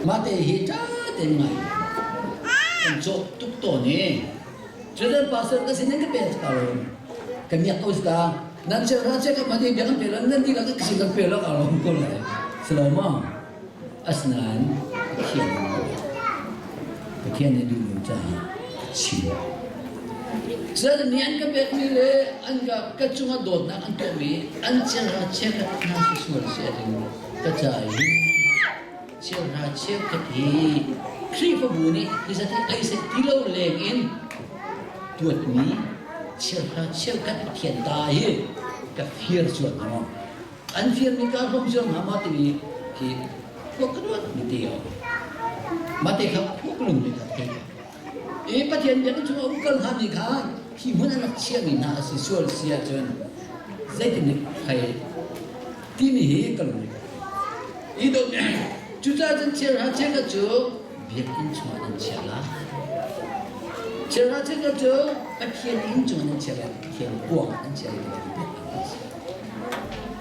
Mah te hi ṭha tein ngai kan cawh tuk tawn i cutan pastor ka sin in ka pek ka lo ka miak ko ta nan cheuhra cheukhat ma ti biak kan pe lo nan dihlak ka sin kan pe lo ka lo ko lai si lo maw Asinain Pathian Pathian nih duhmi caah a chim. Cun nih an ka pekmi le an ka ka cungah dawtnak an tuahmi an chiahra chiakhat hna si sual si a ding ka ca i chiahra chiakhat hi Khrihfabu nih hi zat hi ei seh ti lo leng in tuatmi chiahra chiakhat Pathian ta hi ka fir sual hnga maw? An firmi ka hlawm cio hnga maw timi khi khua ka ruat mi te a Mah te kha khua ka lung mi kha thei I Pathian biakinn chung a um kal hnga mi kha hi hmun an rak chiahmi hna a si sual si ahcun zeitin nih thei timi hi ka lung I dawt cucaah cun chiahra chiakhat cu biakinn chungah nan chiah lai. Chiahra chiakhat cu Pathian inn chungah nan chiah lai, Pathian kuang ah nan chiah lai ti biakinn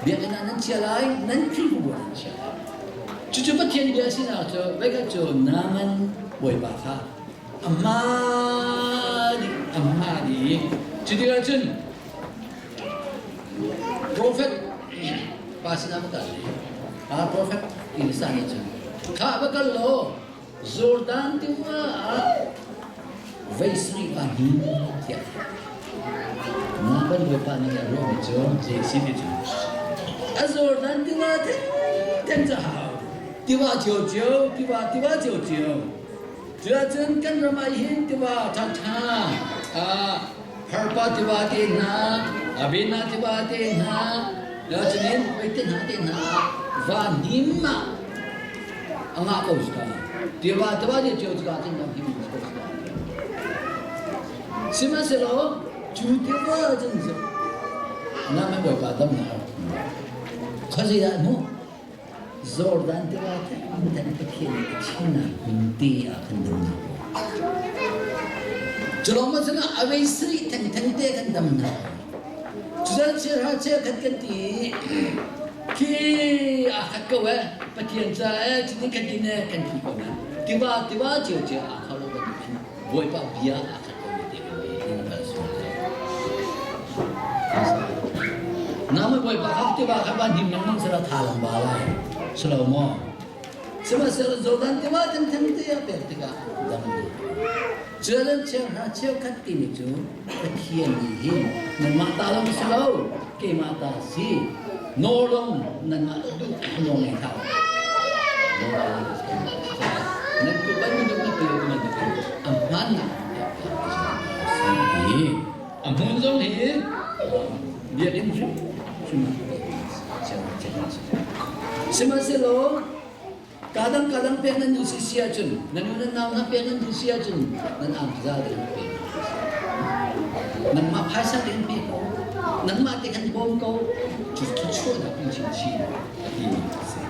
Biakinn ah nan chia lai, nan Khrihfabu ah nan chia lai. Cucu Pathian bia sinak cu voikhat cu Naaman bawipa kha a hmaan a hmaan i cutikah cun profet pa sinah va kal i a profet Elisa nih cun kha va kal law Jordan tiva ah vei sarih va hnin tiah Naaman bawipa nih a ruahmi cu zei a si ti cu a Jordan tiva thengtheng cu a hau tiva ciocio tiva tiva ciocio cuahcun kan ram ah hin tiva ṭhaṭha Harpa tiva te hna Abena tiva te hna cunin hoi te hna te hna va hnim ah a ngah ko suka tiva tiva nih cio cuka cun dang him ko suka sihmanhsehlaw cu tiva cun na mai bawipa dam na khuazei dah hmuh Jordan tiva theng Pathian nih a chimnak hmun te ah kan dam na Culawng ma cun avei sri theng theng te kan dam na Cucan sir ha che khat kan ti Khi aa khat ko eh Pathian ca eh cutin kan tin eh kan ti ko na tiva tiva cio cio aa kho lo bantukin Bawipa bia aa khat ko mi te ko hi nan kal sual lai. Nama Bawipa kha tiva kha van him lengmang sala tha lang ba lai. Salo maw? Sihmanhsehlaw Jordan tiva kan than te a pek tikah dam Cualan cheuhra cheukhat timi cu Pathian nih hin nanmah ta lawng si lo, keimah ta si. Nawl lawng nanmah duh nawl ngei hlah. Nan kut ban minung na pil bantukin a hmannak si. A hmun zong hi biakinn hrim hrim Sihmanhsehlaw Kadang kadang pek nan duh si si ahcun nan u nan nau hna pek nan duh si ahcun nan ang za te kan pe. Nangmah phaisa te kan pe ko. Nangmah te kan bawm ko. Cu thluachuahnak in chinchin a ti mi a si.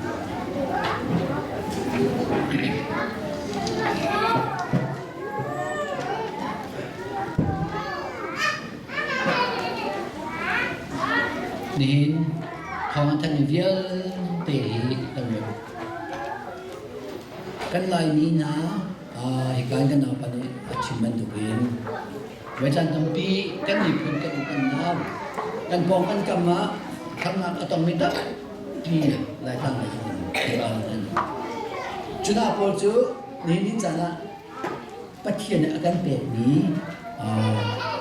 Nihin thawng an thanh mi vialte hi kan ruat. Kan Laimi hna hika in kan naupa nih a chim bantukin voi caan tampi kan miphun kan kan nau kan pawng kan kam ah harnak a tongmi tampi Laitlang lei ral an. Cu hna pawl cu nihin ni caan ah Pathian nih a kan pekmi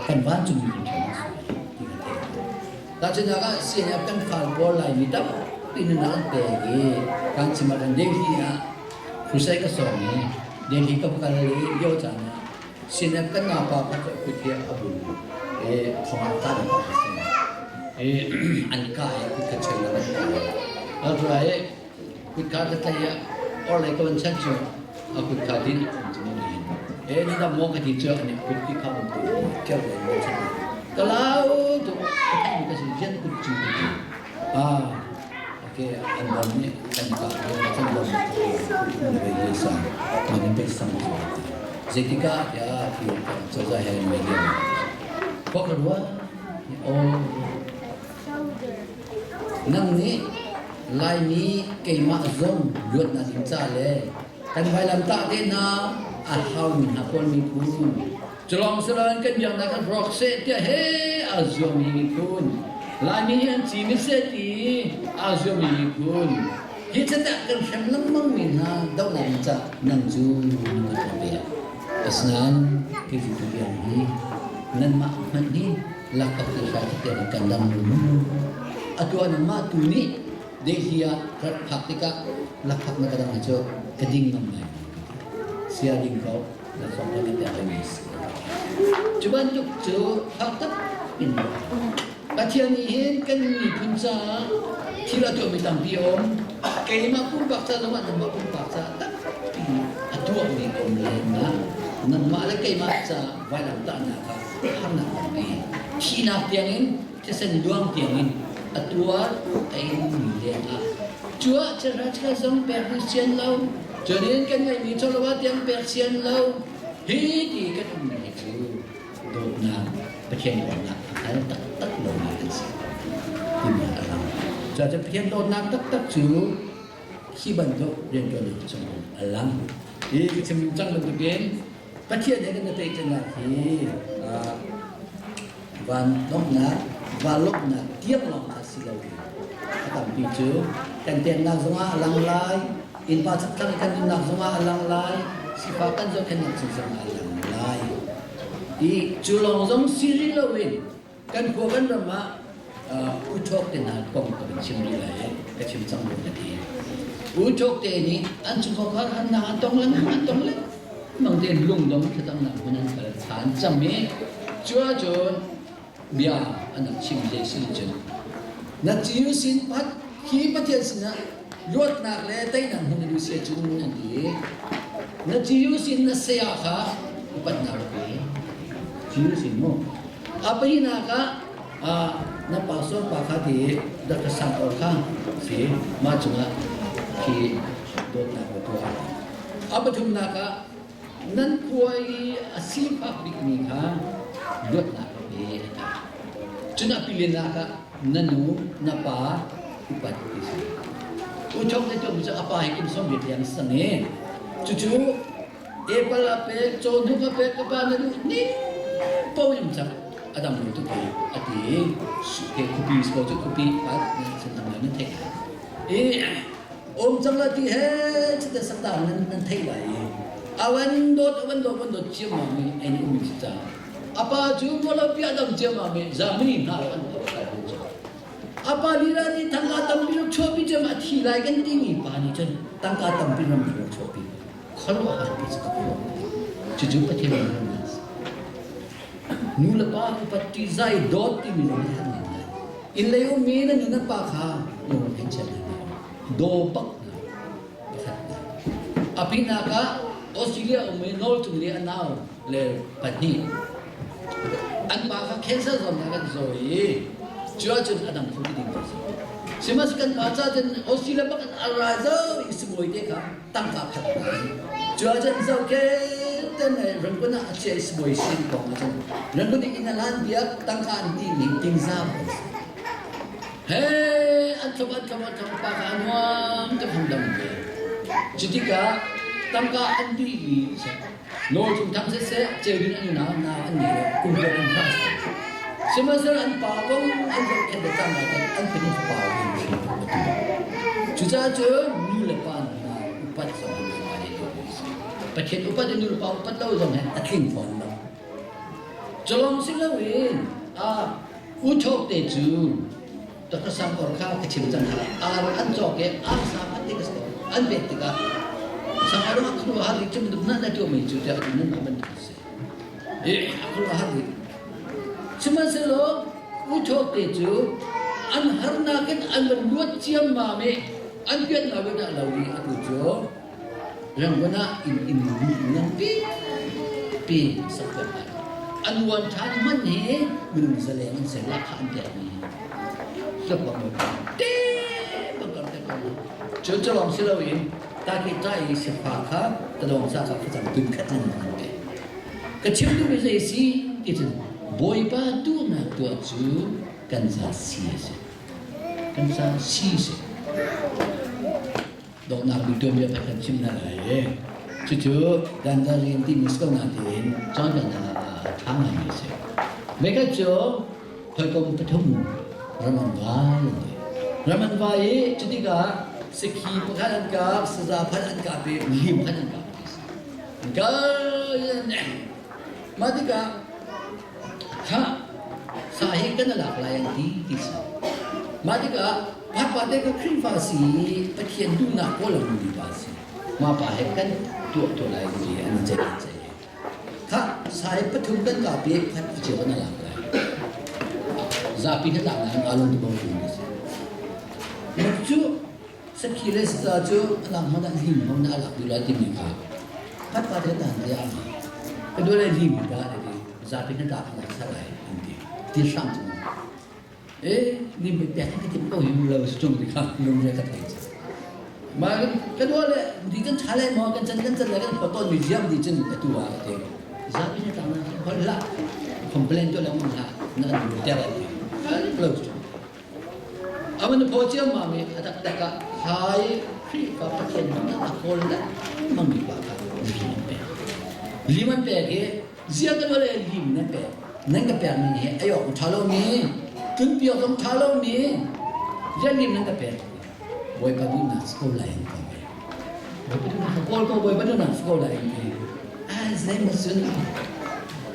kan vancungmi kan ṭhen a si ti kan theih. Tahchunhnak ah CNF kan fal pawl Laimi tampi nunnak an pek i kan chim ah kan Delhi ah crusade ka sawm i Delhi ka va kal i lio caan ah CNF kan naupa pakhat kut hi a bul i thong ah tla ding a si. I an kah i kut kha choi lo an kah. Altura i Kutka ka tlaih ah orhlei ka van chan cu a kutka din e na dam maw ka ti cu ani kut ti kha um keu le mo chan ka lau tu ka theih mi ka si rian kut cu ka ti ah okay an bom nih kan ka ka chan bom na ve ye sa ma kan pe sang cu zeitikah ya ti cozah he mai lian khua ka ruah oh Nang nih Laimi keimah zong luatnak ding ca le kan vailamtah te hna a haumi hna pawl miphun culawng siloin kan biaknak kan rawk seh tiah he aa zuammi miphun Laimi hi an ci mi seh ti aa zuammi miphun hi catak kan hrem lengmang mi hna dohnak ding ca nang cu na kut na pek asinain kei cu tu tiang hi nanmah hmanh hi lakphak ti hrai tiang in kan dang lu atu ah nangmah tu nih Delhi ah rat phak tikah lakphak na ka dang cu ka ding ngam lai sia ding ko laksawng ka kan pek lai cu bantuk cu phak tak in Pathian nih hin kan miphun caah thil a tuahmi tampi a um keimah pumpak ca zongah nangmah pumpak ca tampi a tuahmi a um lai na nangmah le keimah ca vailamtahnak ah harnak tampi thihnak tiangin thisen luang tiangin a tuar a inmi lengah cuah chehra zong pek rih sian lo cunin kan ngeihmi chawlwa tiang pek sian lo hi ti kan ummi hi cu dawtnak Pathian dawtnak a hngal taktak lomi kan si timi a lang. Cucaah Pathian dawtnak taktak cu hi bantuk rianṭuannak chung a lang. Hi ka chim cang bantukin Pathian he kan i pehtlaihnak hi van lawmhnak, van lawmhnak tiang lawng kha si loin a tampi cu kan peknak zongah a lang lai, innpa chakthlang i kan nunnak zongah a lang lai, sifak kan zohkhenhnak chung zongah a lang lai. I cu lawng zong si rih loin kan khua kan ram ah uṭhawk te hna kong ka van chim rih lai i ka chim cang rua ka ti. Uṭhawk te nih an chungkhar harnak an tong lengmang an tong lengmang tein lungdong thlacamnak hmun an kal thla an cam i cu ahcun bia an rak chim zei si cun na ciu sin pat hi Pathian sinah luatnak le teinak hmun na duh si ahcun an ti na ciu sin na saya kha upatnak rak pe ciu sin mu A pahnihnak ah na pastor pa kha ti Dr. Sang Or kha si mah cungah khi dawtnak va tuah. A pathumnak ah nan khua i a sifak bikmi kha luatnak va pe a ti. Cun a pilinak ah na nu na pa upat ti si. Uthok le tum cu a pa hi kum 80 tiang sang i cucu Apple a pek, cawhnuk a pek, ka pa na duh ning paoh in cak a dam lo tuk i a ti i ke khupi ko cu khupi pat sin dang nan theih lai. I om cang la ti he chite sakta nan nan theih lai i awan dawt awan dawt awan dawt ciammam i en um si ca apa cu molo pia dam ciammam i zamini hna lo an kai cu apa lila nih tangka tampi rak chuahpi cem a thi lai kan timi pa nih cun tangka tampi ram rak chuahpi khuaruahhar ti cu ka ruah. Cucu Pathian nih a si. Nu le pa upat ṭihzai dawt timi zong hi an ngei lai. Inn lei ummi na nu na pa kha lung an chiat hna. Daw bak hna. Pakhat hna. A pinak ah Australia ummi Nawl Cung le a nau le pahnih an pa kha cancer zawtnak an zaw i cu ahcun a dam kho ti ding a si. Sihmanhsehlaw kan pa ca cun Australia bak in a ra zau i sibawi te kha tangka khat cu ahcun zohkhen ten Rangoon ah a chia i sibawi sin kong ahcun Rangoon inn a lan biak tangka an ti ning tingzam an si he an thlop an thlop an thlop pa ka nuam te phung dam ve cu tikah. Tangka an dihmi a si. Nawl cung thang siseh, ceu in an nau na an ngei lo, kum kua kum hra a si. Sihmanhsehlaw an pa kong an zohkhenh le cang lai kan an fanu fapa in hrin a tu. Cucaah cun nu le pa hna upat zong an fale tu a si. Pathian upat in nu le pa upat lo zong he a tling fawn lo. Culawng si loin a uthawk te cu Dr. Sam Or kha ka chim cang kha ar an cawk i ar sa an ti ka an pek tikah sang ar a khru har ri chim dum na na tu mi cu tiah nan ma bantuk si i a khru har ri sihmanhsehlaw uthawk te cu an harnak in an van luat ciam ma mi an piat na dah lo i atu cu Rangoon ah inn inn nganpi pi sak piak lai. An uan ṭhan hmanh hi minung zaleng an si lahkhah an pekmi hi. Hlapbak mo te bang te ko. Cu cu lawng si loin taki ta i sifa kha tadawng sa kha facang tun khat in an pe. Ka chim duhmi zei si ti cun Bawipa duhnak tuah cu kan za si a si. Kan za si si. Donghnak bik tuanbia pakhat kan chim hna lai i cucu danza rian timi si ko nain cawnpiaknak ah a ṭha ngaimi a si. Voikhat cu hawikom pathum ram an vai an ti. Ram an vai i cutikah sakhi pakhat an kap, saza pakhat an kap i lim pakhat an kap ti a si. An kal mah tikah Khah, sa hi kan lak lai an ti ti si. Mah tikah pa te ka Khrihfa si Pathian duhnak kawl a mi pa si. Mah pa he kan tuah tuah lai ti an ceih an ceih. Khah, sa hi pathum kan ka pi khat cio kan lak lai. Zapi kan lak lai alung tu bang tu si. Cu Sakhi le saza cu a lang hmanh ah lim hmang na a lak duh lai timi kha khat pa te tan te ah ka duh le lim ta le ti zapi na dak na sa lai an ti ti hram cu e lim pe pek ka tim ko hi lo su chung ti kha lung re ka thei ma ka duh le di kan tha le mo kan chan kan chan le kan photo mi ziam di cun ka tu ah te zapi na tang na hol la complain to le mun la na an du te ti lo su A van phaw ciammam i a taktak ah hi Khrihfa Pathian hmang a kawl lengmangmi pa kha lim an pek. Lim an pek i ziang kan le lim nan pek. Nan ka pekmi hi ei awk ṭha lomi, tlunpi awk zong ṭha lomi, ziang lim nan ka pek. Bawipa duhnak si ko lai an ti. Bawipa duhnak ka kawl ko, Bawipa duhnak si ko lai an ti. Ah, zeimaw cun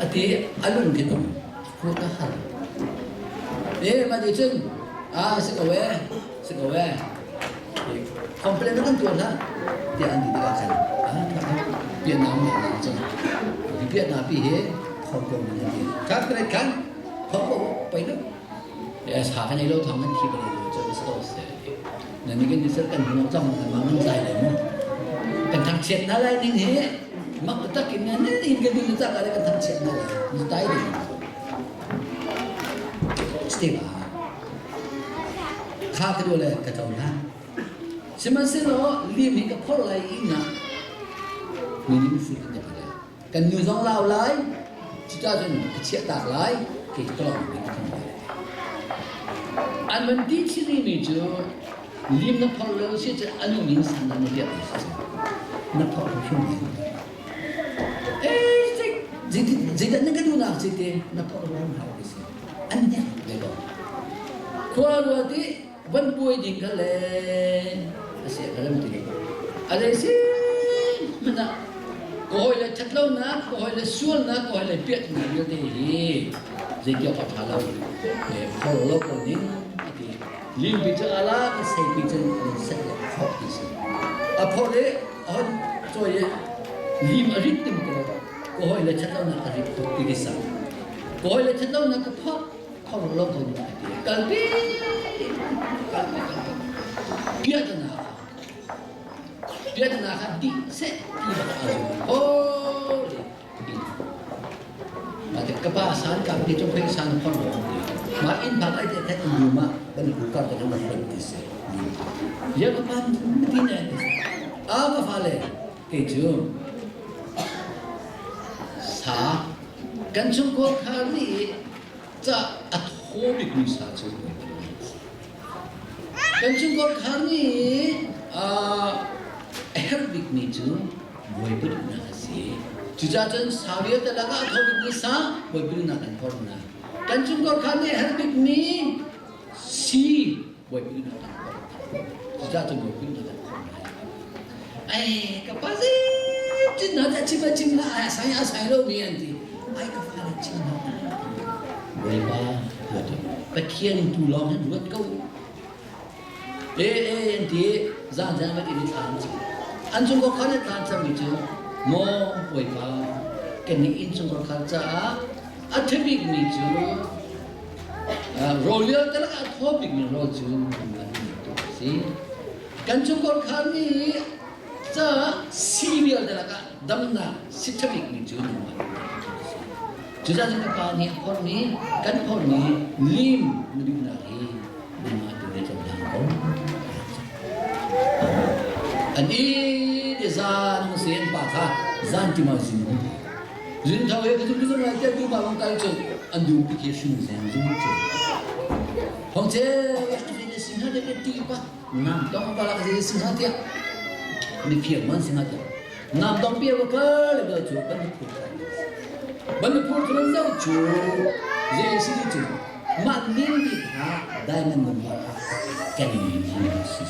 a ti a lung khi dong. Khua ka har. Eh, mah nih cun, ah, si ko eh, si ko eh. Complain na kan tuah hlah, tiah an ti tikah khan, ah, piahnak um nak cun, hi piahnak pi hi thawng ko nan ti. Kha kret khan, thawng ko pei lo. Eh, sa kan ei lo thawng kan thi ba lo cu si ko se. Na ni kan nisar kan hnu cang kan mang nan zai lai mu. Kan thangchiat na lai ning hi mak tak in nan in kan dun cak ale kan thangchiat na lai. Ni tai ding. Steve kha ka le ka to na. Sihmanhsehlaw lim hi ka phor lai i na mi nih mifur kan ka lai. Kan nu zong lau lai, cuta cun ka chiah tak lai, kei ka lawng ka thang lai. An van ti chini mi cu lim na phor lo si cu anu min san na piak si na phor hrim lai. Eh zeidah na ka duhnak si te na phor lo hau si. An nek ve ko. Khua rua ti van buai ding kha le a si ka lam ti a le si hmanh ah ka hawi le ṭhat lonak ka hawi le sualnak ka hawi le piahnak vialte hi zeitiawk a ṭha lo phor lo ko ning a ti limpi cu a lak i seipi cun an set le a phorh ti si a phorh i a hon cawi i lim a rit tim ko ka hawi le ṭhat lonak a rit tuk ti ki sa ka hawi le ṭhat lonak ka phorh khor lo ko ning a ti kalpi kalpi kalpi piahtana piahtana kha dih seh ti bak a zum holy ma te ka pa san ka ti chung phei san khor lo ti ma in bak ai te that in ma ban ku kar te kan hlon ti se ya ka pa ti ne a ka fa le ke chu sa kan chung ko khar ni ca a thaw bikmi sa cu kan chungkhar khar nih a herh bikmi cu Bawipa duhnak a si. Cucaah cun sa vialte lakah a tho bikmi sa Bawipa duhnak kan forh hna. Kan chungkhar kha nih herh bikmi si Bawipa duhnak kan forh hna. Cucaah cun Bawipa duhnak kan forh hna. Ai ka pa zei cun na ta chim a chim la ai sai a sai lo mi an ti. Ai ka fa le chim na. Bawipa ruat Pathian tu lawng hin ruat ko. E e an ti zan zan vat in thla an cam. An chungkhar kha le thla an cammi cu maw Bawipa kan nih innchungkhar khar caah a ṭha bikmi cu rawl vialte lakah a thaw bikmi rawl cu nangmah nih a si. Kan chungkhar khar nih caah si vialte lakah damnak si ṭha bikmi cu nangmah nih a si. Cucaah cun ka pa nih a phorhmi kan phorhmi lim na duhnak hi nangmah tu nih cohlang ko. An i ti zan si an pa kha zan ti mau zin zin tho he ka zum lai te tu ba bang kal cu an du pi khi hring zeng zum cu hong che ka si ha de ti pa nam tong pa la ka si ha tia mi phiang man si ha tia nam tong pi ba ka le ba chu ban phu ban phu chu zau chu je si chu Mah ning bik kha diamond lungvar ah kan mi si.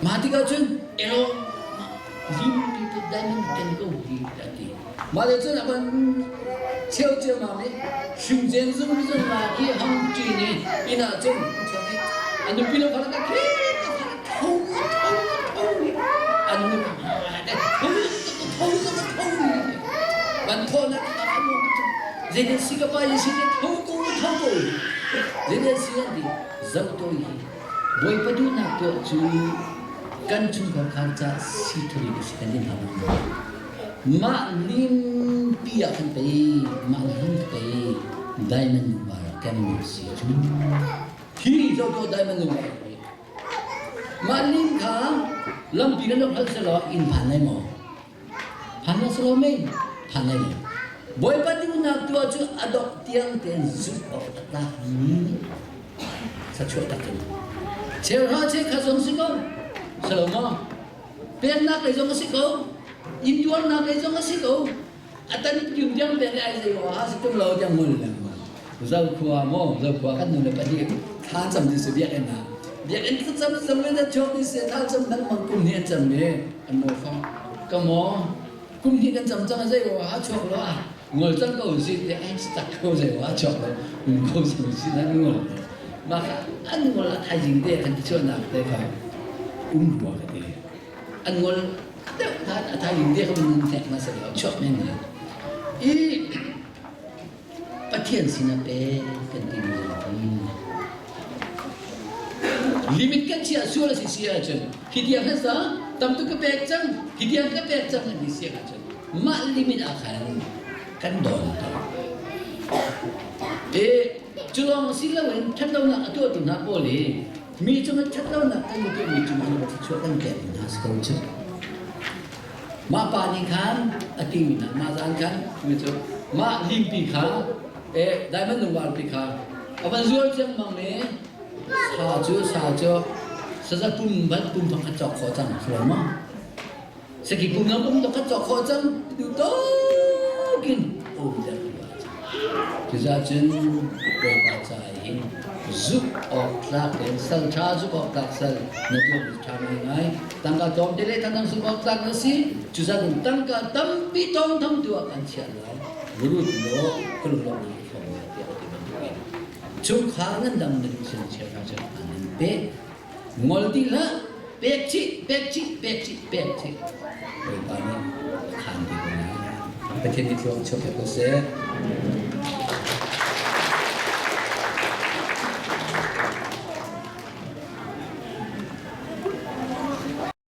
Mah tikah cun elo lim ti te diamond kan ko hi a ti. Mah le cun aban cheu cheu ma mi hrim jen zung zung ma ki hang chi ni ina cun an nupi lo khala ka khe ka khala tho tho tho an nu tho tho tho tho ban tho na kha mu Zeitin si ka pa si te tho ko tho ko zeitin si an ti zoh to hi Bawipa duhnak tuah cu kan chungkhar khar ca si thuri ka si kan din hna mah lim pi ah khan pei mah lim pei diamond bar kan si cu hi zoh to diamond bar mah lim kha lampi kan rak hal selaw inn phan lai maw Phan na si lo mei? Phan lai lo. Bawipa duhnak tuah cu a dongh tiang tein zulh awk a tlakmi thluachuah tak cu. Cheuhra cheukhat zong si ko. Si lo maw? Peknak lei zong a si ko. Intuarnak lei zong a si ko. A tan pium tiang pek le ai zei wa si tung lo tiang ngol lengmang. Zokhua maw Zokhua kan nu le pa nih thla cam ti si biakinn ah biakinn thlacam cam in a chuak ti si thla cam lengmang kum hnih an cam i an maw fang ka maw kum hnih kan cam cang zei wa a chuak lo ah ngol cang ko si te ai tak ko zei wa a chuak lo um ko si nan ngol mah kha an ngol a thaizing te kan ti chuahnak te kha um rua ka ti an ngol deuh than a thaizing te kha mun tek ma se lo chuak men i Pathian sinah pek kan timi limit kan chiah sual a si si ahcun hi tiang khan sa tam tuk ka pek cang hi tiang ka pek cang an ti si ahcun mah limit ah khan kan dawn to e culong si loin ṭhatlonak a tuahtu hna pawl hi mi cungah ṭhatlonak kan tuah mi cungah thluachuah kan pek hna si ko cu Mah pa nih khan a timi hna mah zan khan mi cu mah limpi kha e diamond lungvarpi kha a van zuar ciammang i sa cu sa cu saza pum van pum pakhat cawk khawh cang sual ma saki pum na pum pakhat cawk khawh cang tu tokin um der Cuzacun Bawipa ca hin zuk awk tlak in sal ṭha zuk awk tlak sal na tuahmi ṭha ngaingai. Tangka tlawmte le thangthang zuk awk tlak na si. Cuzacun tangka tampi tawngtham tu ah kan chiah lai. Rut law kulhlawmnak i hrawm lai tiah a ti bantukin chungkhar ngandam na duh sin chia hna cu an in pek. Ngol ti hlah, pek chih, pek chih, pek chih, pek chih. Bawipa nih a khaan ti ko lai. Pathian nih thluak chuak ko seh.